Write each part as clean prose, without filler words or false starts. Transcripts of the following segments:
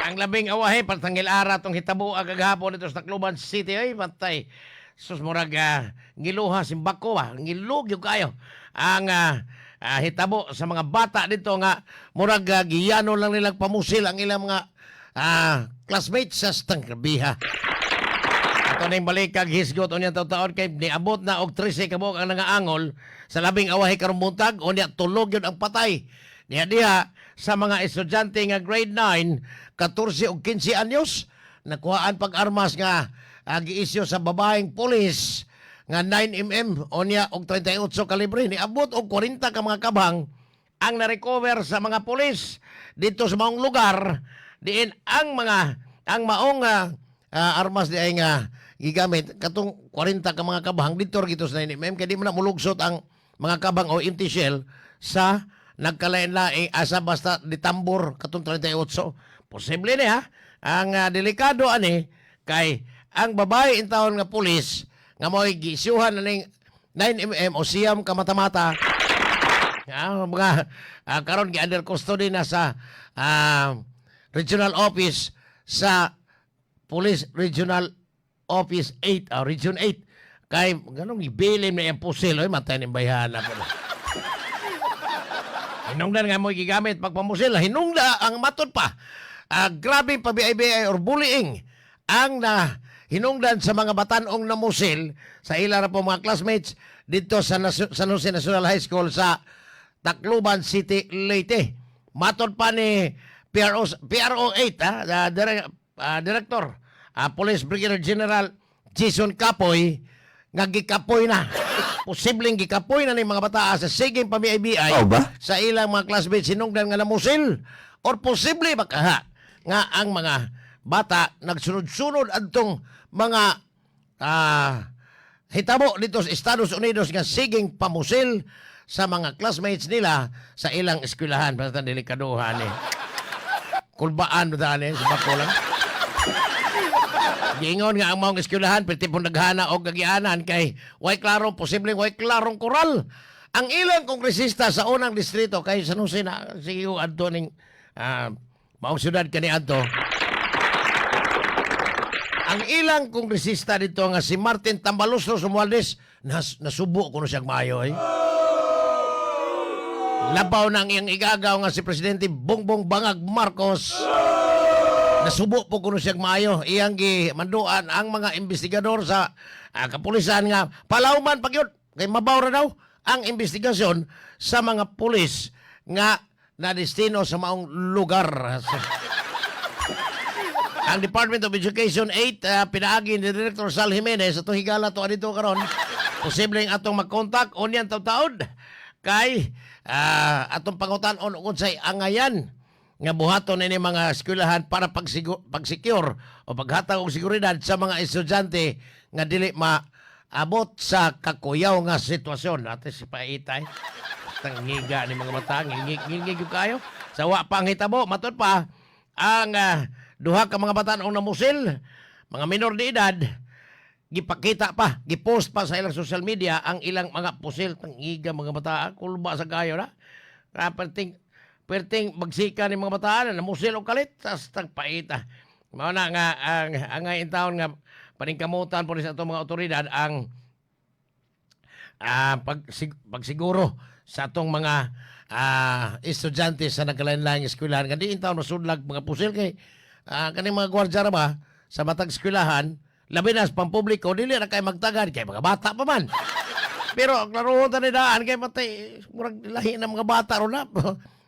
Ang labing awahe partangil ara tong hitabo kagahapon dito sa Tacloban City ay patay. Sus, murag ngiluha simbako ba, ngilog gyud kayo ang hitabo sa mga bata dito nga murag giyano lang nilang pamusil ang ilang mga classmates sa stangkrabiha. Ato ning balikag hisgot unya taon kay niabot na og 13 ka buok ang nangaangol sa labing awahe karong buntag. Unya tulog yun ang patay. Niya diha sa mga estudyante nga grade 9, 14 ug 15 anyos, nakuhaan pag-armas nga giisyu sa babaeng pulis nga 9 mm unya og 38 kalibre. Niabot og 40 ka mga kabang ang na-recover sa mga pulis dito sa maong lugar, diin ang mga ang maong armas di ay nga gigamit katong 40 ka mga kabang dito gito sa 9 mm, kay di man na mulugsot ang mga kabang o empty shell sa nagkalain-laing asa basta ditambor katong 38. Posible ni ha ang delikado ani kay ang babae intawon nga pulis nga mo'y giisyuhan na ning 9 mm o 9 ka mata-mata. Mga karon gi under custody na sa Regional Office sa Police Regional Office 8, Region 8. Kay ganong gibilin na yung pusil, oy, matay ning bayhana po. Hinungdan nga mo gigamit pagpamusil, hinungda ang matod pa. Grabe pabiay-biay or bullying ang na hinungdan sa mga batanong namusil sa ila ra po mga classmates dito sa San Jose National High School sa Tacloban City, Leyte. Matod pa ni PRO, PRO 8, ha, Director, Police Brigadier General Jason Capoy, nga gikapoy na. Posibleng gikapoy na ni mga bata sa sigeng pamiay-biay Oh, ba? sa ilang mga classmates sinungdan nga namusil, or posible baka nga ang mga bata nagsunod-sunod adtong mga hitabo dito sa Estados Unidos nga sigeng pamusil sa mga classmates nila sa ilang eskwelahan. Basta delikaduhan eh. Kulbaan ba eh, sa bako lang. Giingon nga ang maong eskwelahan perti pong naghana og gagianan kay way klarong, posibleng way klarong koral. Ang ilang kongresista sa unang distrito kay San Jose na sige adto ning maong syudad kani adto. Ang ilang kongresista dito nga si Martin Tambaloslos Romualdez, nasubo kuno siyang maayo eh. Labaw ng iyang igagaw nga si Presidente Bongbong Bangag Marcos. Nasubo po kuno siyang maayo. Iyang gi manduan ang mga investigador sa kapulisan nga palawman pag yun. Kay mabaw ra daw ang investigasyon sa mga pulis nga nadestino sa maong lugar. Ang Department of Education 8, pinaagi ni Director Sal Jimenez atong higala to adito karon. Posibleng atong magkontak unyan taud kay atong pangutan-on kung unsay angayan nga buhaton ini mga eskwelahan para pag-secure o paghatag og seguridad sa mga estudyante nga dili maabot sa kakuyaw nga sitwasyon. Ate si Paitay. Tangiga ni mga bata, ngingig ngingig gyud kayo. Sa wa pa ang hitabo, matud pa ang duha ka mga bata ang namusil, mga minor de edad, gipakita pa, gipost pa sa ilang social media ang ilang mga pusil. Tangiga mga bata, kulba sa kayo na. Perting perting bagsika ni mga bata na namusil og kalit tas tagpaita. Mao na nga ang ngayon taon nga paningkamutan po ni sa atong mga otoridad ang pagsiguro sa atong mga estudyante sa nagkalain-laing eskwelahan nga di taon masudlag mga pusil, kay kaning mga gwardiya ra ba sa matag eskwelahan, labi na sa pampubliko, dili ra kay magtagad kay mga bata pa man. Pero klarohon ta ni daan kay matay murag lahi ng mga bata ron na.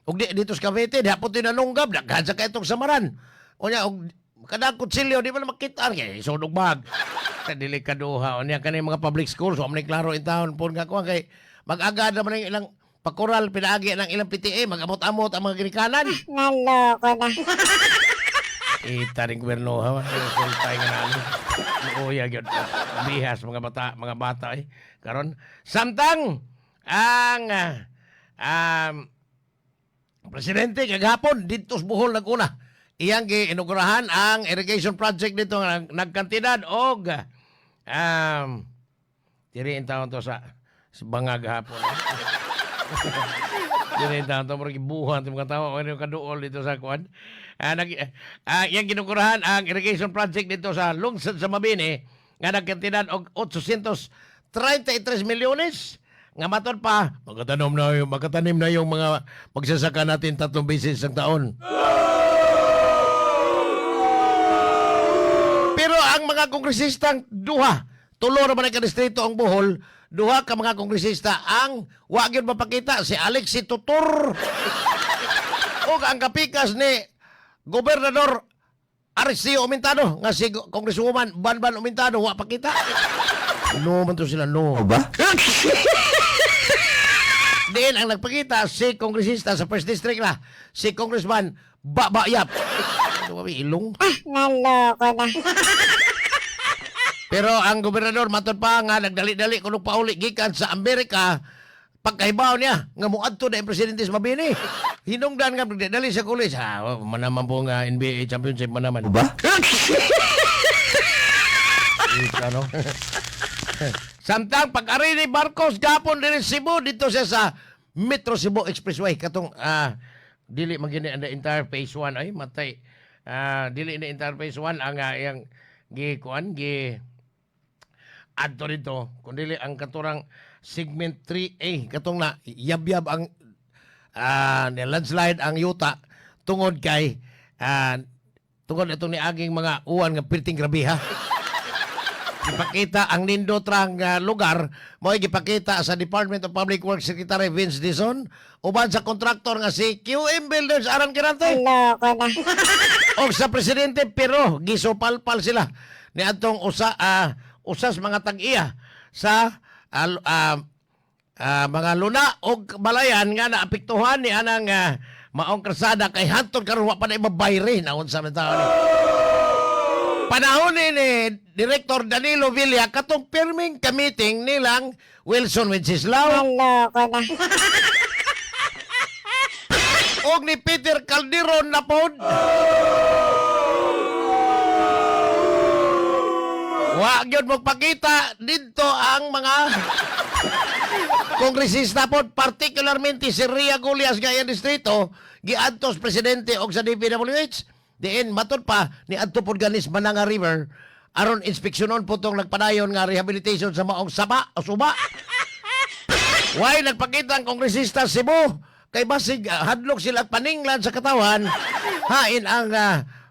Ug di dito sa Cavite, di hapon tinanunggab, daghan sa kay itong samaran. Unya og kada kutsilyo di man makita kay sunog bag. Delikado ha. Unya kani mga public schools, so man klaro in town pun nga kuan kay mag-agad naman ang ilang pakural pinaagi ng ilang PTA, mag-amot-amot ang mga ginikanan. Naloko na. Ita rin gobyerno ha, resulta nga nano. Luoya gyud. Bihas mga bata eh. Karon samtang ang presidente kagahapon didto sa Bohol naguna. Iyang giinaugurahan ang irrigation project dito nga nagkantidad og diri in taon to sa bangag hapon. Eh. Dili ta to, murag gibuhan itong mga tao ano kaduol dito sa kuan. Yang ginukurahan ang irrigation project dito sa lungsod sa Mabini nga nagkantidad og 833 milyones nga matod pa makatanim na yung mga magsasaka natin tatlong beses ang taon. Pero ang mga kongresistang duha, tulo ra man ka distrito ang Bohol, duha ka mga kongresista ang wa gyud mapakita, si Alexi Tutor ug ang kapikas ni Gobernador Aristeo Omentado nga si Congresswoman Banban Omentado, wa pakita. No man to sila, no. Ba? Diin ang nagpakita si kongresista sa first district na si Congressman Baba Yap. Ito kami ilong. Naloko na. Pero ang gobernador matod pa nga nagdali-dali kuno pauli gikan sa Amerika pagkahibaw niya nga moadto na ang presidente sa Mabini. Hinungdan nga nagdali sa kulis. Ha, manaman po nga NBA championship manaman. Ba? Ano? Samtang pag-ari ni Marcos gapon din Cebu dito siya sa Metro Cebu Expressway katong dili man gini ang the entire phase 1, ay matay. Dili na entire phase 1 ang iyang gi kuan gi adto dito kundi ang katurang segment 3A katong na yabyab ang ni landslide ang yuta tungod kay tungod itong niaging mga uwan nga pirting grabe ha. Gipakita ang nindot rang lugar mo'y gipakita sa Department of Public Works Secretary Vince Dizon uban sa kontraktor nga si QM Builders Aran Quirante Naloko na. o sa presidente, pero gisupalpal sila ni atong usas mga tag-iya sa mga luna og balayan nga naapektuhan ni anang maong krasada kay hantod karon wa pa na ibabayre na unsa man taon ni. Panahon ni Director Danilo Villa katong pirming ka-meeting nilang Wilson Wenceslao Naloko na. og ni Peter Calderon na pod. Wa gyud magpakita didto ang mga kongresista pod, particularmente si Ria Gullas nga iyang distrito giadtos presidente og sa DPWH. Diin matud pa ni adto pod ganis Mananga River aron inspeksyonon po tong nagpadayon nga rehabilitation sa maong saba o suba. Why nagpakita ang kongresista Cebu? Kay basig hadlok sila at paninglan sa katawan. Hain ang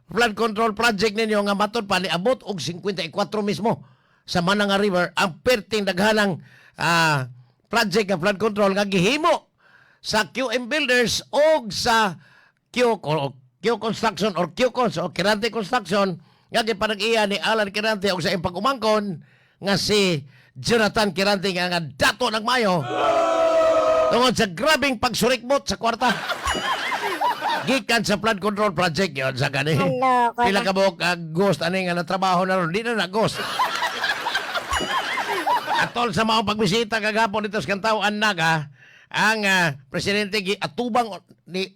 flood control project ninyo nga matod pa niabot og 54 mismo sa Mananga River ang perting daghanang project nga flood control nga gihimo sa QM Builders og sa Q Construction or Q Cons o Quirante Construction nga gipanag-iya ni Alan Quirante og sa iyang pag-umangkon nga si Jonathan Quirante nga dato ng Mayo tungod sa grabing pagsurikbot sa kwarta gikan sa flood control project yon sa gani. Naloko Pila na. ka buok ghost ani nga natrabaho na ron, di na na ghost. Atol sa mga pagbisita kagapon dito sa Kantawan Naga, ang presidente gi atubang ni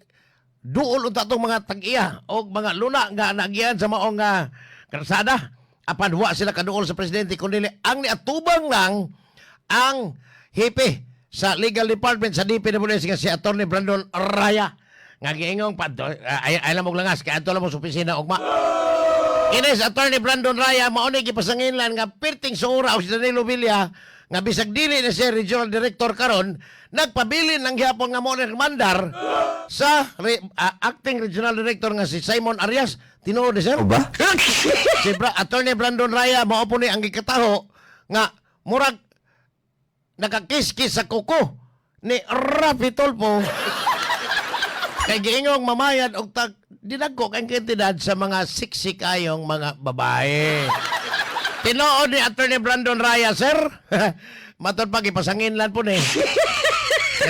duol unta atong mga tag-iya og mga luna nga nagian sa maong kalsada. Apan wa sila kaduol sa presidente kundi ang niatubang lang ang hepe sa legal department sa DPWH nga si Attorney Brandon Raya nga giingong pa ay ay mo langas kay adto lang mo sa opisina ugma. Ines Attorney Brandon Raya mao ni gipasanginlan nga perting suura og si Danilo Villa nga bisag dili na siya regional director karon, nagpabilin lang gyapon nga mo ni mandar sa acting regional director nga si Simon Arias. Tinuod ni sir. Ba? Si Attorney Brandon Raya mao po ni ang gikataho nga murag nakakiskis sa kuko ni Rafi Tulfo kay giingong mamayad og tag dinagko kang kantidad sa mga siksik ayong mga babae. Tinuod ni Attorney Brandon Raya, sir. Matod pa gipasanginlan po ni.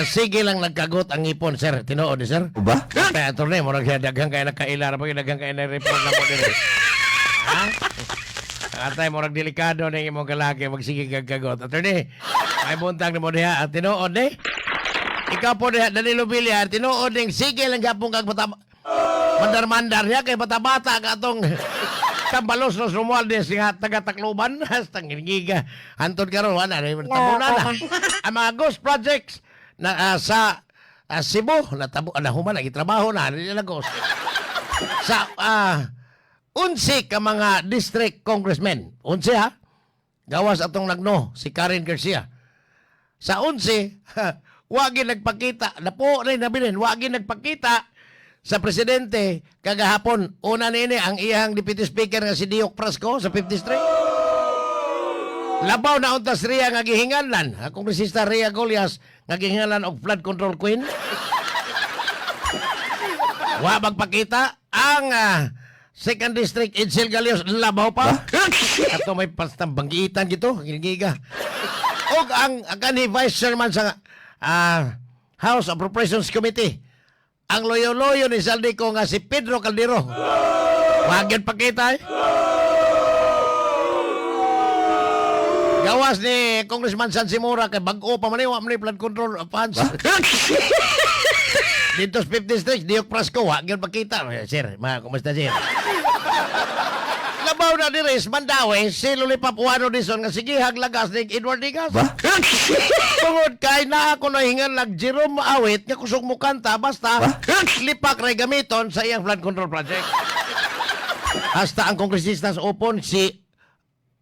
Sige lang nagkagot ang ipon, sir. Tinuod ni sir. Ba? Kaya attorney, murag siya daghang kay nakaila ra pag daghang kay na report na mo diri. Ha? Atay, murag delikado na imong kalaki magsige kag kagot. Attorney, may buntag na mo diha. At tinuod ni. Ikaw po diha, Danilo Villar, tinuod ning sige lang gapon kag bata mandar-mandar niya kay bata-bata ka atong Tambalos los Romualdez nga taga Tacloban hasta giga hantod karon wala na tabunan na ang mga ghost projects na sa Cebu, natabo nahuman nagitrabaho na nilagos. Sa 11 ka mga district congressmen. 11 ha. Gawas atong nagno si Karen Garcia. Sa 11, wagi nagpakita, napo na nabilin, wagi nagpakita sa presidente kagahapon. Una niini ang iyang deputy speaker nga si Diok Frasco sa 5th District. Labaw na untas Ria nga gihinganlan. Ang kongresista Ria Golias nga gihinganlan og flood control queen. Wa magpakita ang second district Edsel Galios, labaw pa. Ato may pastambanggitan gito, giga. Og ang kanhi vice chairman sa House Appropriations Committee, ang loyo-loyo ni Zaldy Co nga si Pedro Caldero. Wa gyud pakita eh. Gawas ni Congressman San Simura kay bag-o pa man ni, wa man ni flood control funds. Dito sa 5th District, Diok Frasco, wa gyud pakita. Eh, sir, mga kumusta, sir? Labaw na diri sa Mandaue, si Lollipop Juano Dizon nga sige haglagas ni Edward Digas. Tungod kay naa ko nahingan lag Jerome Awit nga kusog mo kanta basta lipak ray gamiton sa iyang flood control project. Hasta ang kongresista sa Opon si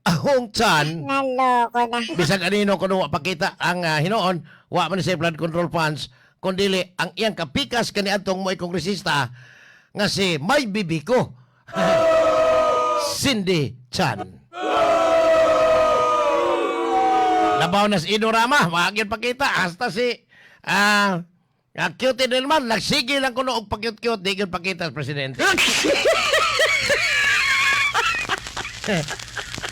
Ahong Chan, Naloko na. Bisag anino kuno wa pakita ang hinuon, wa man siya flood control funds, kundili ang iyang kapikas kaniadtong mo'y kongresista nga si May Bibiko, Cindy Chan. Labaw na si Idorama, wagin pakita hasta si Cutie Del Mar, nagsige lang kuno og pakyut-cute, di gyud pakita sa presidente.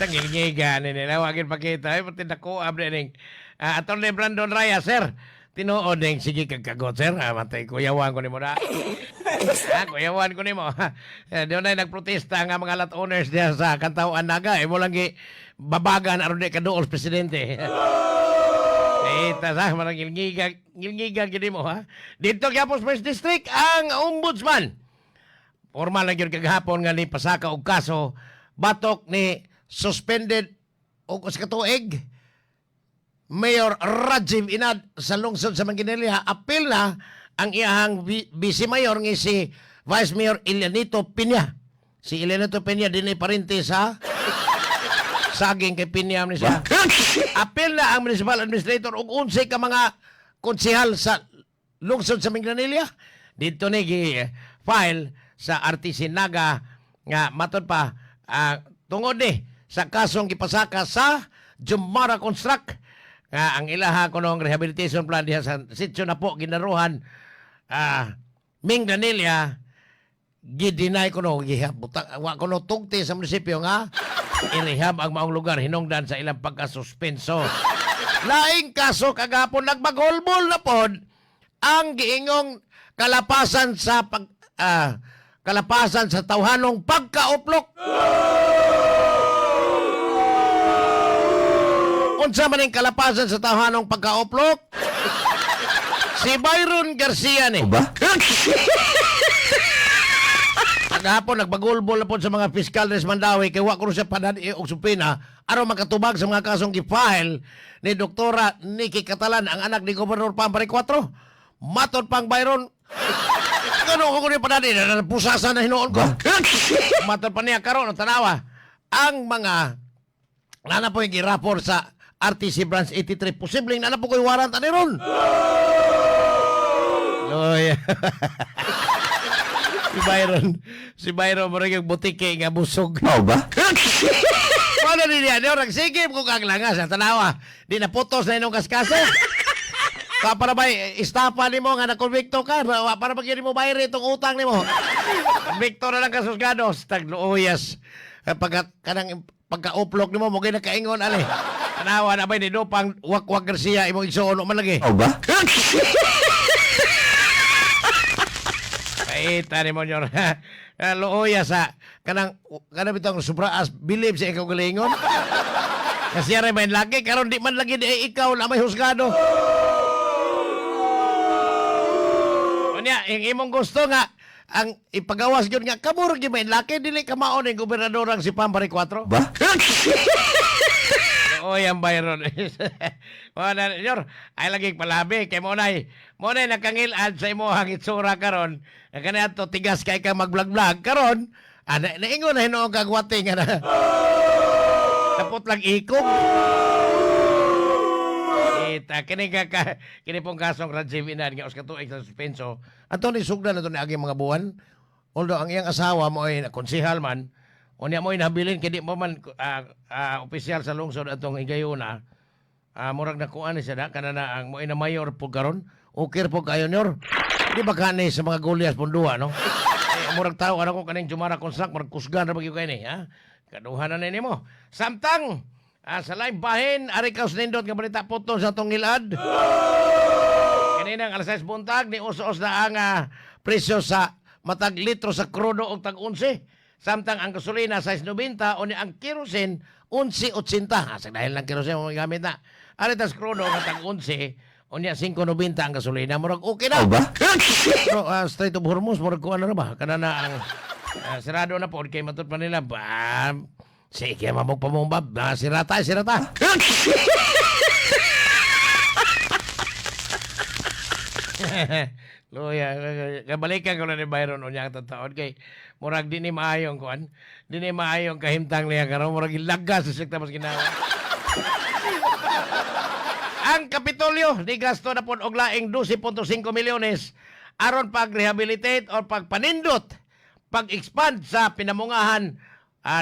Tangilgiga ni nila, wagin pakita. Ay, pati nakuha ning Atty. Brandon Raya, sir. Tinuod ning sige kag kagot, sir. Matay, kuyawan ko nimo na. Kuyawan ko nimo. Eh, di na nagprotesta nga mga lot owners diya sa Kantawan Naga. Imo lang gi babagan aron di kaduol presidente. Eh, ta sa marang ngilngiga, ngilngiga gid mo ha. Dito gyapon sa First District ang ombudsman. Formal na gyud kagahapon nga ni pasaka og kaso batok ni suspended og usa ka tuig Mayor Rajiv Inad sa lungsod sa Manginelya. Apil na ang iyahang vice mayor nga si Vice Mayor Elianito Piña. Si Elianito Piña dinhi parente sa saging kay Piña ni siya. Apil na ang municipal administrator ug 11 ka mga konsehal sa lungsod sa Minglanilla. Dito ni gi file sa RTC Naga nga matod pa tungod ni sa kasong gipasaka sa Jumara Construct nga ang ilaha kunong rehabilitation plan diha sa sitio na po ginaruhan, Minglanilla, gideny kuno, gibuta wa kuno tugti sa munisipyo nga i-rehab ang maong lugar hinungdan sa ilang pagkasuspenso. Laing kaso kagapon, nagbagolbol na pod ang giingong kalapasan sa tawhanong pagkauplok. Unsa man ang kalapasan sa tawhanong pagkauplok? Si Byron Garcia ni. Ba? Kagahapon nagbagulbol na po sa mga piskal des Mandawi kay wa kuno siya padani og subpoena aron makatubag sa mga kasong gi-file ni Doktora Nikki Catalan, ang anak ni Gobernador Pampare 4. Matod pang Byron, ngano ko kuno padani na pusasan na hinuon ko. Matod pa niya karon ang tanawa ang mga nana po yung girapor sa RTC Branch 83, posibleng nana po ko'y warrant ani ron. Loy. Si Byron, murag yung butike nga busog. Mao ba? Paano din yan? Yung nagsigim kung kaglangas, sa tanawa. Di na putos na inyong kaskase. Ka para ba, istapa nimo nga nakonbikto ka, para ba mo bayri itong utang nimo. Konbikto na lang kasusgados, tagluuyas. Eh, pagka, kanang pagka-uplok nimo, mo nakaingon, ali. Tanawa na ba, ni Dupang Wakwak Garcia, imong igsuon man lagi. Mao ba? Paita ni mo nyor. Luoya sa kanang kanang bitong sobraas bilib sa ikaw galingon. Kasi aray may lagi karon di man lagi di ikaw na may husgado. Unya, yung imong gusto nga ang ipagawas gyud nga kamuro gyud may laki dili ka mao ni gobernador ang si Pampari 4. Ba? Oy, ang Byron. Wala, senyor, ay lagi palabi. Kay mo nay nakangilad sa imong itsura karon. Ang kaniadto tigas kay ka mag-vlog-vlog karon. Ah, naingon na hinuon kag wati nga na. Tapot lang ikog. Ita kini ka kini pong kasong Rajiv Inan nga usa ka tuig sa suspenso. Ato ni sugdan na to ni aging mga buwan. Although ang iyang asawa mo ay konsehal man, unya mo ay nabilin kay di mo man opisyal sa lungsod atong higayuna. Murag nakuan ni siya na kana na ang mo ay na mayor po karon. Okay po kayo nyor. Di ba kani sa mga Goliath punduha, no? Eh, murag tao ano ko kaning Jumara Construct, murag kusgan ra ba gyud kay ni, ha? Kaduha na nimo. Samtang sa live bahin, ari ka nindot nga balita puton sa atong ngilad. Kaninang alas 6 buntag ni us-us na ang presyo sa matag litro sa krudo og tag 11. Samtang ang gasolina 6.90 o ni ang kerosene 11.80. Sa dahil ng kerosene mo gamit na. Ari tas krudo nga tag 11 unya 5.90 ang gasolina. Murag okay na. ba? Pero Strait of Hormuz, murag kuan na ba? Kana na ang sirado na po kay matud pa nila. Bam. Sige, mamog pamumbab. Sirata, sirata. Luya, kabalikan ko na ni Byron unya ang tataon kay murag di ni maayong kuan. Di ni maayong kahimtang niya karon, murag ilagas sa sekta mas ginawa. Ang Kapitolyo ni gasto na pod og laing 12.5 milyones aron pag-rehabilitate or pagpanindot, pag-expand sa pinamungahan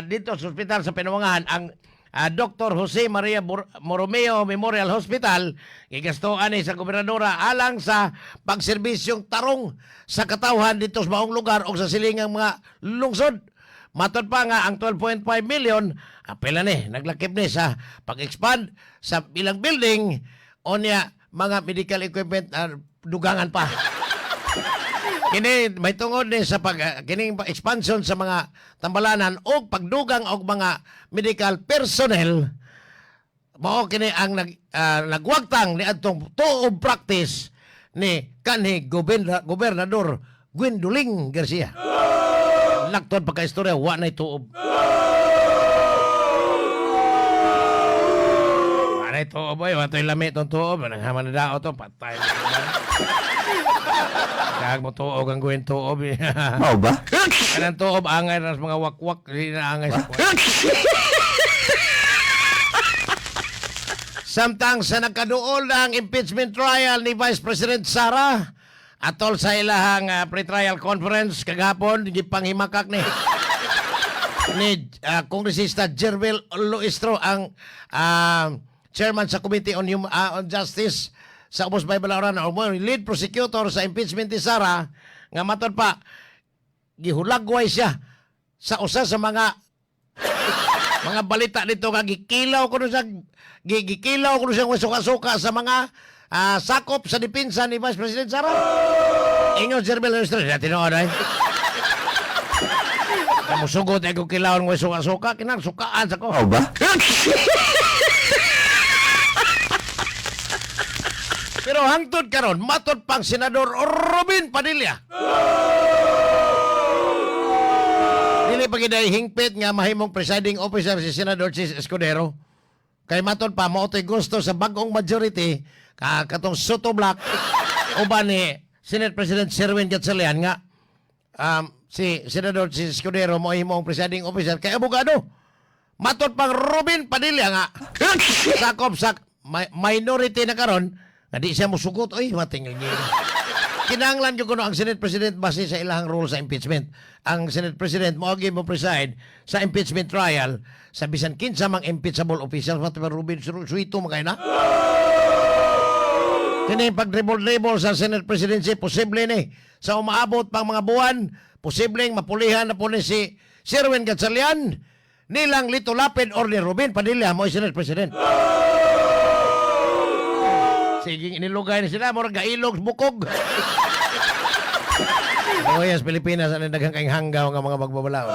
dito sa ospital sa pinamungahan ang Dr. Jose Maria Borromeo Memorial Hospital. Gigastoan ni sa gobernadora alang sa pagserbisyong tarong sa katawhan dito sa maong lugar o sa silingang mga lungsod. Matod pa nga ang 12.5 million, apela ni, naglakip ni sa pag-expand sa ilang building o niya mga medical equipment, dugangan pa. Kini may tungod ni sa pag kining expansion sa mga tambalanan o pagdugang og mga medical personnel, mao kini ang nagwagtang ni adtong tuob practice ni kanhi gobernador Gwendolyn Garcia. Laktod pagka-istorya, wa na'y tuob. Wa na'y tuob, oy. Wa to'y lami itong tuob. Nanghaman na dao to. Patay na naman. Kag mo tuog ang gawin tuob. Mao ba? Kanang tuob, angay na sa mga wakwak. Di na angay sa kuwan. Samtang sa nagkaduol ang impeachment trial ni Vice President Sara, atol sa ilahang pre-trial conference kagahapon, gipanghimakak ni ni Kongresista Jervil Luistro, ang chairman sa Committee on Justice sa Ubos Bible Oran o mo lead prosecutor sa impeachment ni Sara, nga matod pa gihulagway siya sa usa sa mga mga balita dito nga gikilaw kuno siya suka-suka sa mga sakop sa depensa ni Vice President Sara. Ingon Jervil Luistro, di tinuod ay. Musugot ay kung kilawon mo suka-suka, kinang sukaan sa ko. Mao ba? Pero hangtod karon, matod pang Senador Robin Padilla, dili pa gid ay hingpit nga mahimong presiding officer si Senador Chis Escudero. Kay matod pa mao to'y gusto sa bag-ong majority ka katong Sotto Bloc uban ni Senate President Sherwin Gatchalian nga si Senador Chis Escudero mo himong presiding officer kay abogado. Matod pang Robin Padilla nga sakop sa minority na karon nga di siya musugot, oy, matingil niya. Kinahanglan gyud kuno ang Senate President base sa ilahang role sa impeachment. Ang Senate President mo mo preside sa impeachment trial sa bisan kinsa mang impeachable official. Matod pa Robin, suito man kay na. Kini pag-dribble-dribble sa Senate presidency, posible ni sa umaabot pang mga buwan, posibleng mapulihan na po ni si Sherwin Gatchalian nilang Lito Lapid or ni Robin Padilla mo Senate President. Sige, inilugay ni sila, murag gailog bukog. Oh yes, Pilipinas, ano daghang kayong hanggaw nga mga magbabalaod.